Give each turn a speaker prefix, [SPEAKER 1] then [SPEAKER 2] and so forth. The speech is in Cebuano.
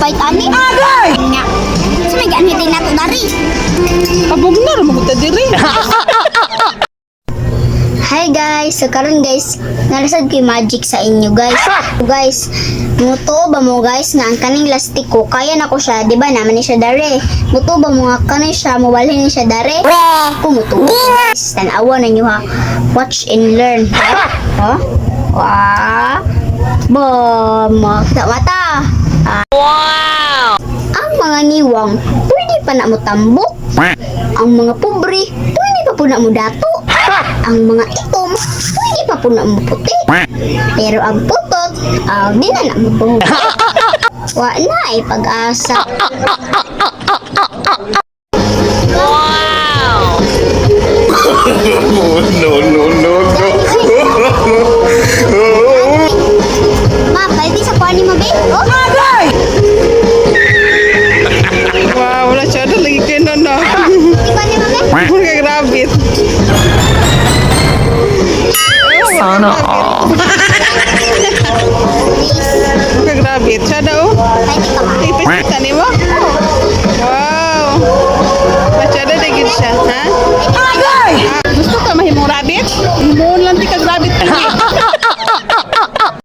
[SPEAKER 1] Bike ani. Agay! Nya. Sa may ganhi din nato dari.
[SPEAKER 2] Kabog na ra mo ta diri.
[SPEAKER 1] Hi guys! So karon guys, narasad ko yung magic sa inyo guys. Guys, mutuo ba mo guys nga ang kaning lastiko kaya na ko siya, di ba naman ni siya dare. Mutuo ba mo nga kanin siya, mubalhin ni siya dare? Kung mutuo guys, tan-awa na nyo ha. Watch and learn. Ha? Ha? Wah! Bom! Mata mata! Wow! Ang mga niwang, pwede pa na mo tambok. Ang mga pobre, pwede pa po na mo dato. Ang mga itom, pwede pa po na mo puti. Pero ang putot, di na na mo po. Wa na ay pag-asa.
[SPEAKER 3] No, no, no, no.
[SPEAKER 1] Ma, pwede sa kuha ni mo, be? Oh?
[SPEAKER 2] Wow, wala siya na lagi kay no no.
[SPEAKER 1] Di kuha ni mo, be?
[SPEAKER 2] Mga rabbit.
[SPEAKER 4] Sana all.